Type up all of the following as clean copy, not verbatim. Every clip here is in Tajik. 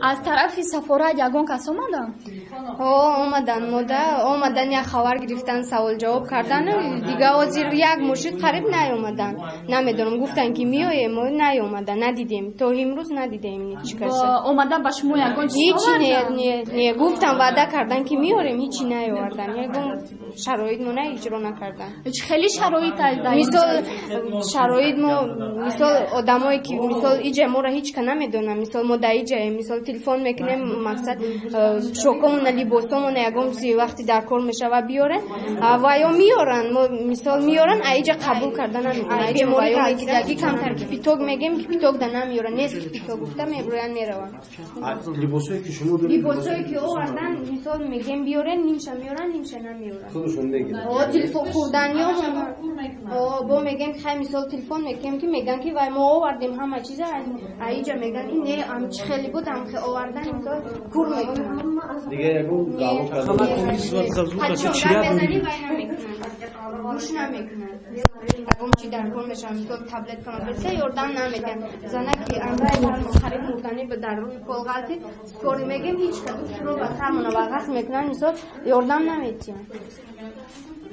Аз тарафи сафорат ягон кас омадан? Ҳо, омадан, мода омадан, як хабар гирифтан, савол ҷавоб кардан, дига ҳозир як мошин қариб наёмадан. Намедонам, гуфтан ки меоем, наёмадан, надидем. То имрӯз надидем ҳеҷ кас. Омада ба шумо ягон чиз ҳеҷ не, не, гуфтан, ваъда кардан ки меорем, ҳеҷи наёвардан. Ягон шароит мо на иҷро накардан. Хеле шароит мисол шароит мо мисол одамое ки мисол иҷа моро ҳеҷ ка намедонам, мисол мо дар иҷаем, мисол телефон мекунем, мақсад шокомона, либосомона, ягон чизи вақти дар кор мешава биёрен, ва ё меоранд, мо мисол меоранд, а иҷа қабул карда наметавонанд. Беморӣ мегирагӣ камтар кипяток мегем, кипяток да намеоранд, нест кипяток гуфта меброянд, мераванд. Либосое ки шумо доред? Либосое ки овардан, мисол мегем биёрен, нимша меоранд, нимша намеоранд. Худашон мегиранд. О, телефон хӯрданиё бо мегем, хай мисол телефон мекунем ки меган ки вай мо овардем ҳама чиза, а иҷа меган ин не, ам чи хеле буд, ам овардан, мисол кур мекунанд. Дига ягон даъво карда? Мезанӣ, вай намекунанд, гӯш намекунанд. Ягон чи дар кор мешавад, мисол таблетка мабирса, ёрдам намедиҳанд. Занаки анвай қариб мурданӣ дар рӯи пол ғалтид, скорый мегем, ҳеҷ ка духтуро ба сармона вағаз мекунанд, мисол ёрдам намедиҳанд.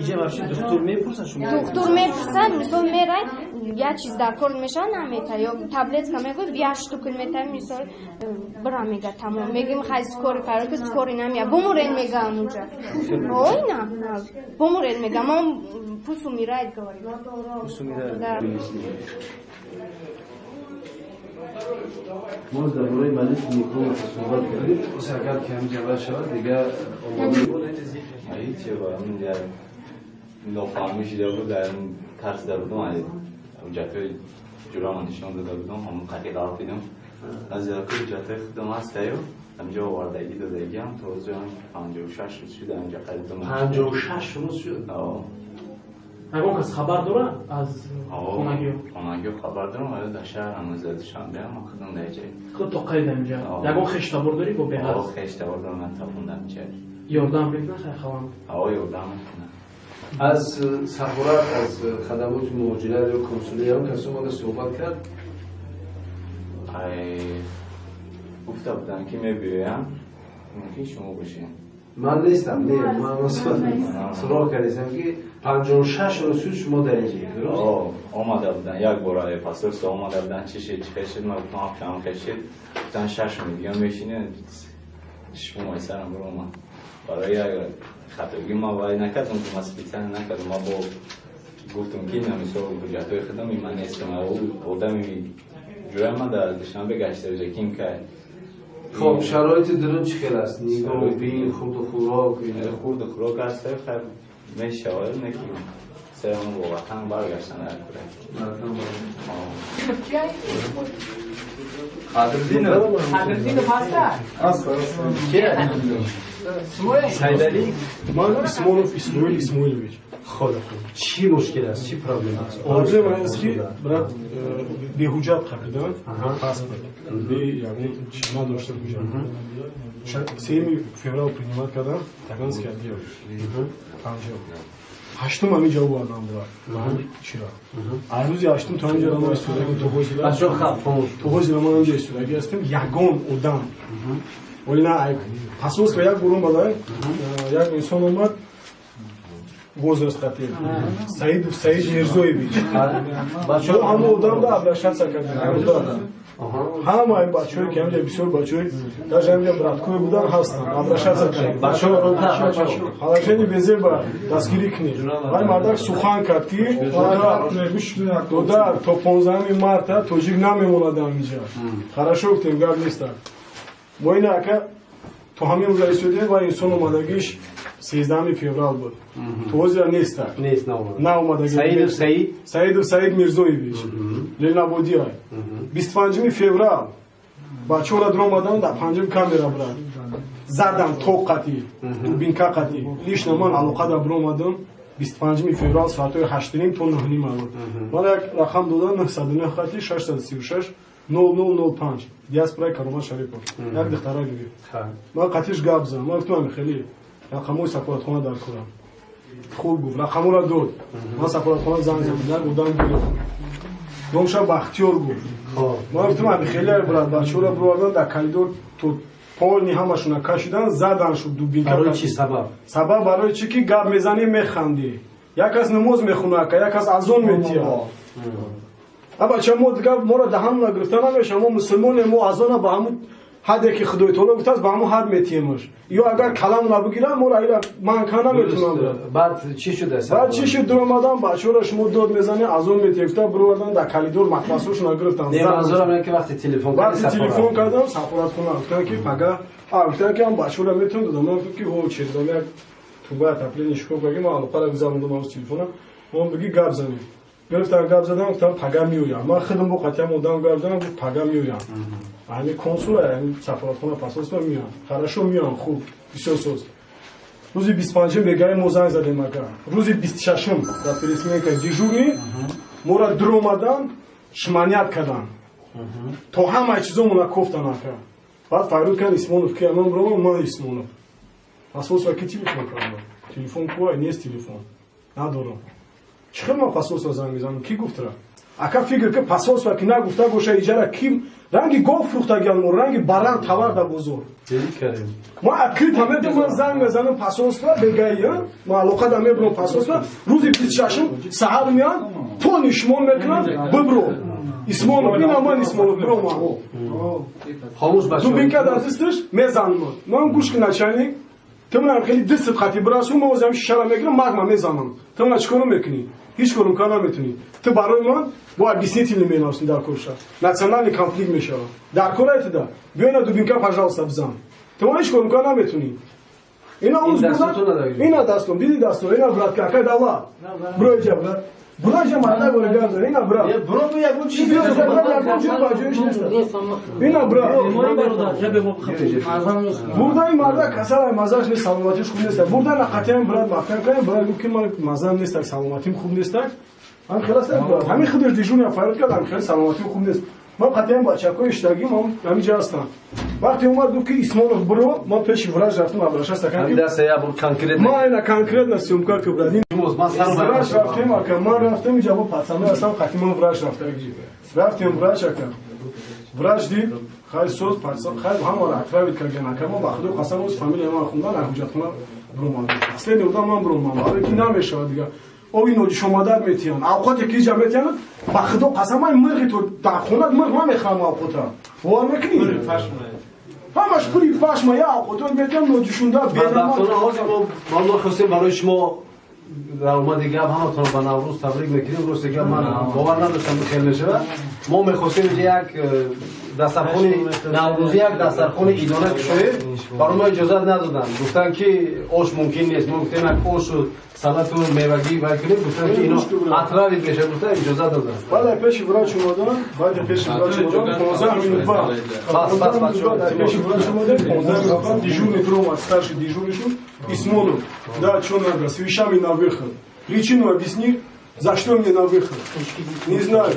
Иҷа вообще духтур мепурсад шумо? Духтур мепурсад, мисол мерай, як чиз дар кор мешавад, намета, ё таблетка мегӯяд, як штук мета, мисол бира мега, тамом. Мегем хай скорый фаро ки скорый намея, бумурен мега амуҷа. Ой, на, бумурен мега, мо пусть умирает, говорит. Пусть умирает. Мо дар бораи Малик Николов суҳбат кардем. Агар ки ҳамин ҷавоб шавад, дигар ҳеҷ нофаҳмӣ шида буд, дар тарс дар будам, ҳуҷҷатҳои ҷурамо нишон дода будам, ҳамон қатъи ғалтидам. Аз ҳуҷҷатҳои худам ҳастаю ҳамҷо овардагӣ додагиам, то 56 рӯз шуд ҳамҷа қариб. 56 рӯз шуд? Ягон кас хабар дорад аз хонагиё? Хонагиё хабар дорам, вале дар шаҳр ҳанӯз дар Душанбе ам, худам дар ҷай. Худ то қайд ҳамҷа? Ягон хештабор дорӣ бо беҳад? Хештабор дорам, ман табун дар ҷай. Ёрдам мекунад хайхаванд? О, ёрдам мекунад. Аз сафорат, аз хадамоти муҳоҷират ё консулӣ ягон кас омада суҳбат кард? Гуфта будам ки мебиёям, мумкин шумо бошед. Ман нестам, не, ман суроғ кардем ки 56 рӯз шуд шумо дар инҷа, дуруст? Омада будан, як бор посольство омада будан, чӣ шид, чӣ хел шид, ман гуфтам ҳам хел шид, гуфтан 6 моҳ дига мешинед, шумо сарам биромад. Барои як хатогӣ ман вай накардам, ки ман специально накардам, ман бо гуфтам ки на мисол ҳуҷҷатҳои худам ман нестам, одами ҷурай ман дар Душанбе гашта буда, ким кай. Хоб, шароити дурун чӣ хел аст? Нигоҳ, бин, хурду хӯрок? Хурду хӯрок аст, хай мешавад, не ки сарамон бо ватан баргаштан дар кура. Қадрдинов. Қадрдинов ҳаста? Аст, аст. Ки? Сайдалӣ? Ман Исмонов Исмоил Исмоилович. Худо, чӣ мушкил аст? Чӣ проблема аст? Проблема аст ки брат беҳуҷҷат қапидан, паспорт. Бе ягон чӣ надошта ҳуҷҷат. 3 феврал принимать кардам, Таганский отдел. Панҷоб. 8-ум ҳамин ҷавоб овардам брат. Чира. Аз рӯзи 8-ум то ҳамин ҷо мо истодагӣ то ҳозира. То ҳозира мо ҳамин ҷо истодагӣ ҳастем, ягон одам. Вале на посольство як бор омада, як инсон омад, возраст хатир. Саидов Саид Мирзоевич. Бачаҳо ҳама одам да обращаться кардем. Ҳама ин бачаҳое ки ҳамҷа бисёр бачаҳои даже ҳамҷа браткое будан ҳастанд, обращаться кардем. Положение безеба дастгирӣ кунед. Вай мардак сухан кард ки додар то 15 марта тоҷик намемонад ҳаминҷа. Хорошо гуфтем, гап нест. Мо ина ака то ҳамин рӯза истодем ва инсон омадагиш 13 феврал буд. То ҳозира нест. Нест, наомадагӣ. Саидов Саид? Саидов Саид Мирзоевич. Ленабодия. 25 феврал бачаҳоро дуромадан дар панҷум камера брат. Задам тоқ қатӣ, дубинка қатӣ. Лично ман алоқа дар биромадам 25 феврал соатҳои 8:30 то 9:30 буд. Ман як рақам додан 909 қатӣ 636 0005 диаспораи Каромат Шарипов. Як духтара гирифт. Ман қатиш гап задам. Ман гуфтам хеле рақамҳои сафоратхона дар корам. Хуб гуфт, рақамҳоро дод. Ман сафоратхона занг задам, як одам гирифт. Номша Бахтиёр гуфт. Ман гуфтам ами хеле брат бачаҳоро бировардан дар коридор то полни ҳамашона кашидан задан шуд дубинка. Барои чӣ сабаб? Сабаб барои чӣ ки гап мезанӣ механдӣ. Як кас намоз мехона ака, як кас азон метия. А бача мо дигар моро даҳан нагирифта намешавад. Мо мусулмонем, мо азона ба ҳамун ҳаде ки Худои Таоло гуфтааст ба ҳамун ҳад метиемаш. Ё агар калам набигирам, моро ира ман кан наметунам. Баъд чӣ шуда? Баъд чӣ шуд? Дуромадан бачаҳоро шумо дод мезанед, азон метиед, гуфта бировардан дар коридор матрасҳошона гирифтан. Не, манзурам ине ки вақте телефон кардӣ вақте телефон кардам сафоратхона гуфтан ки пага гуфтан ки ҳам бачаҳоро метавон додам. Ман гуфтам ки ҳо чездам як тубаи отопление шикоф кардем, ман алоқаро гузарондам аз телефона. Ман бигӣ гап занем. Гирифтан гап задам, гуфтам пага меоям. Ман худам бо қатъиям одам гап задам, гуфт пага меоям. Ҳами консула, ҳами сафоратхона посольство меоям. Хорошо меоям, хуб, бисёр соз. Рӯзи 25-м бегаи мо занг задем ака. Рӯзи 26-м дар пересменка дежурный моро дуромадан, шманят кардан. То ҳамаи чизомона кофтан ака. Баъд фарёд кард Исмонов ки ман биромам, ман Исмонов. Посольство ки телефон кардам? Телефон куай нест телефон. Надорам. Чӣ хел ман посольство занг мезанам? Ки гуфтра? Ака фикр ки посольство ки нагуфта боша иҷара ки ранги гов фурӯхтагиан мо ранги баран товар дар бозор. Ман открыто медам, ман занг мезанам посольство бегаи, ман алоқа да мебурам посольство. Рӯзи 26-м саҳар меян, полни шумон мекунам, бибро. Исмонов, ина ман Исмонов биромам. Хомӯш бачаҳо. Дубинка дар дасташ мезанам. Ман гӯш ки начальник, ту манам хеле дастат хати бирасу, ман озам шишара мегирам, магма мезанам. Ту мана чӣ кору мекунӣ? Ҳеҷ корум кар наметунӣ. Ту барои ман бо объяснительный менависӣ дар корша. Национальный конфликт мешавад. Дар кор айтида. Биё ина дубинка, пожалуйста, бизан. Ту ман ҳеҷ корум кар наметунӣ. Ина уз бурдан, ина дастом, диди дастом, ина братка, акай давла. Бро иҷа, брат. Бро иҷа марда горе гап зан, ина брат. Бро бу ягон чиз. Ина брат. Бурда ин марда касал мазаш нест, саломатиш хуб нест. Бурда на қатъиян брат маҳкам кардем, брат гуфт ки ман мазам нест, саломатим хуб нест. Ҳам хелас брат. Ҳамин худаш дежурный фарёд кард, ҳам хеле саломатим хуб нест. Ман қатъиян бачакҳои иштагим ҳам ҳамин ҷа ҳастанд. Вақте омад гуфт ки Исмонов биро, ман пеши врач рафтам, обращаться кардам. Ман ина конкретно съёмка ки брат. Врач рафтем ака, ман рафтем иҷа бо пацаны ҳастам, қатъи ман врач рафтам. Рафтем врач ака. Врач дид, хай соз пацан, хай ҳамаро отправить кардан ака. Ман ба худо қасам оз фамилия ман хундан, ҳуҷҷатхона биромадам. Последний одам ман биромадам. Барои ки намешавад дигар. Ови ноҷӯшомадат метиҳанд. Авқоте ки иҷа метиҳанд, ба худо қасам ман мирғи то дар хонат мирғ намехӯрам авқота. Бовар мекунӣ? Ҳамаш пули пашма, я авқотот метиҳанд ноҷӯшонда. Бадбахтона ҳозир мо хостем барои шумо дар омади гап ҳаматонро ба Наврӯз табрик мекунем. Рости гап ман бовар надоштам хел мешавад. Мо мехостем инҷа як дастархони наврӯзӣ, як дастархони идона кушоем. Барои мо иҷозат надоданд. Гуфтанд ки ош мумкин нест. Мо гуфтем як ошу салату мевагӣ вай кунем. Гуфтанд ки ино отравить мешавад. Гуфтанд иҷозат доданд. Баъд пеши врач омадан, баъд пеши врач омадан, 15 минут баъд. Бас, бас, бачаҳо. Пеши врач омадан, 15 минут баъд дежурный биромад, старший дежурный шуд, Исмонов. Да, чё надо, с вещами на выход. Причину объясни, за что мне на выход? Не знаю.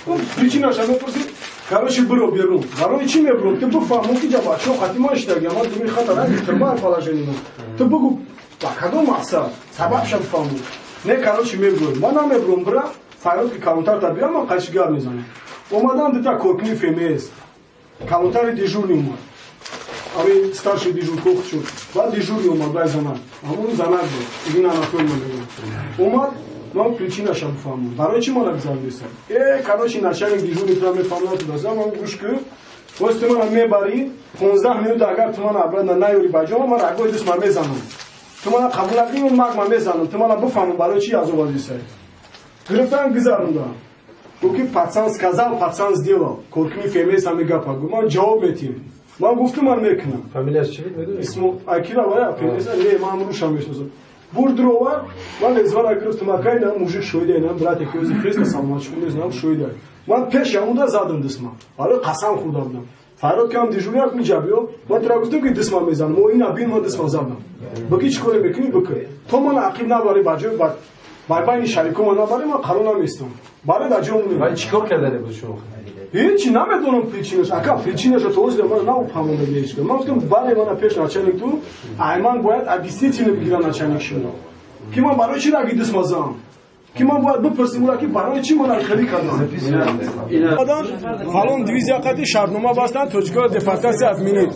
Ну, причина же, она просто... Короче, бро, беру. Барои чӣ мебурам? Ту бифаҳм, ки ҷа бачаҳо хати ман иштагиам, ман думи хата ранги тирмаи положение. Ту бугу, ба кадом мақсад? Сабабша бифаҳму. Не, короче, мебурам. Ман намебурам, бра, фарёд ки калонтар биям, ман қайчи гап мезанам. Омадан дута коркуни ФМС. Калонтари дежурный омад. Ами старший дежур кох шуд. Баъд дежурный омад, бай занак. Ҳамон занак буд. Ирина Анатольевна мегӯям. Омад, ман причинаша бифаҳмам. Барои чӣ мана гузарондиста? Короче, начальник дежурный тура мефаҳмад тудаса, ман гӯш ки, боз ту мана мебарӣ, 15 минут агар ту мана обратно наёрӣ ба ҷома, ман рагои дастма мезанам. Ту мана қабул накунӣ, ман магма мезанам. Ту мана бифаҳмам барои чӣ азоб аздисай. Гирифтан гузарондам. Гуфт ки пацан сказал, пацан сделал. Коркуни ФМС ҳами гапа. Гуфт ман ҷавоб метиҳам. Ман гуфтам ман мекунам. Фамилияш чӣ буд медонӣ? Исмо Акира вая ФМС не, ман рӯшам мешиносам. Бурд ровар, ман лезвара гирифтам акай, на мужик шоида, на брате ки ози хеста саломатиш хуб нест, на шоида. Ман пеш ҳамуда задам дисма. Барои қасам хӯрда будам. Фарёд кардам дежурный як миҷа биё, ман тура гуфтам ки дисма мезанам. Мо ина бин, ман дисма задам. Бики чӣ коре мекунӣ бикун. То ман ақиб набарӣ ба ҷои ба байни шарикома набарӣ, ман қарор наместам. Барои дар ҷо монем. Вале чӣ кор кардане буд шумо? Ҳеҷ намедонам причинаш. Ака причинаша то ҳозир ман нафаҳмонда ҳеҷ. Ман гуфтам бале мана пеш начальник ту, ай ман бояд объяснительно бигирам начальник шумо. Ки ман барои чӣ раги дисма зам? Ки ман бояд бипурсим ура, ки барои чӣ мана хелӣ кардам. Фалон дивизия қади шартнома бастанд, тоҷикоро депортация отменить.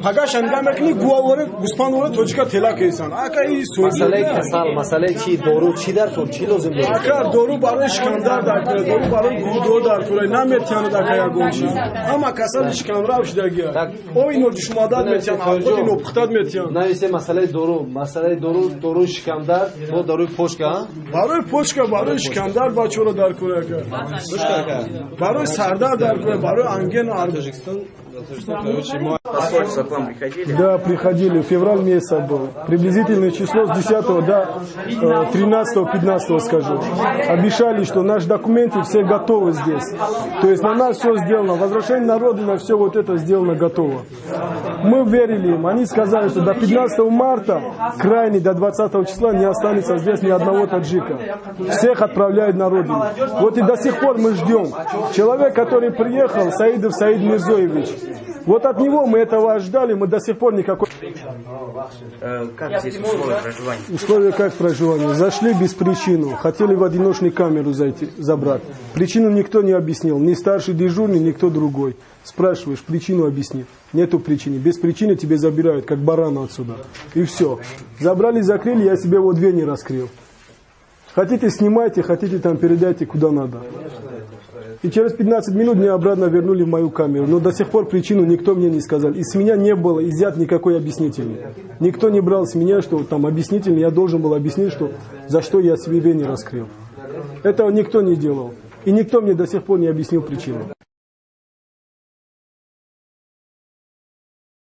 Пагаша нигоҳ мекунӣ, гӯваворе, гӯспандворе тоҷика тела кесан. Ака, и Масъалаи касал, масъалаи чи, дору чӣ дар кор, чӣ лозим доред? Ака, дору барои шикамдард дар кора, дору барои гурдо дар кора, наметиҳанд, ака, ягон чи. Ҳама касали шикамрав шудагия. Ои ноҷушмадад метиҳанд, авқоти нопухтад метиҳанд. Нависе масъалаи дору, масъалаи дору, доруи шикамдард бо доруи почка. Барои почка, барои шикамдард бачаро дар кора, ака. Барои сардард дар кора, барои ангина. Посольство к вам приходили? Да, приходили. Февраль месяц был. Приблизительное число с 10 до 13-15 скажу. Обещали, что наши документы все готовы здесь. То есть на нас все сделано. Возвращение на родину, все вот это сделано, готово. Мы верили им. Они сказали, что до 15 марта, крайне до 20 числа, не останется здесь ни одного таджика. Всех отправляют на родину. Вот и до сих пор мы ждем. Человек, который приехал, Саидов Саид Мирзоевич, вот от него мы этого ожидали, мы до сих пор никакой. Как здесь условия проживания? Условия как проживания? Зашли без причины, хотели в одиночную камеру зайти, забрать. Причину никто не объяснил, ни старший дежурный, никто другой. Спрашиваешь, причину объясни. Нету причины. Без причины тебе забирают, как барана отсюда. И все. Забрали, закрыли, я себе вот дверь не раскрыл. Хотите, снимайте, хотите, там передайте куда надо. И через 15 минут меня обратно вернули в мою камеру. Но до сих пор причину никто мне не сказал. И с меня не было изъят никакой объяснительный. Никто не брал с меня, что там объяснительный, я должен был объяснить, что за что я себе не раскрыл. Этого никто не делал. И никто мне до сих пор не объяснил причину.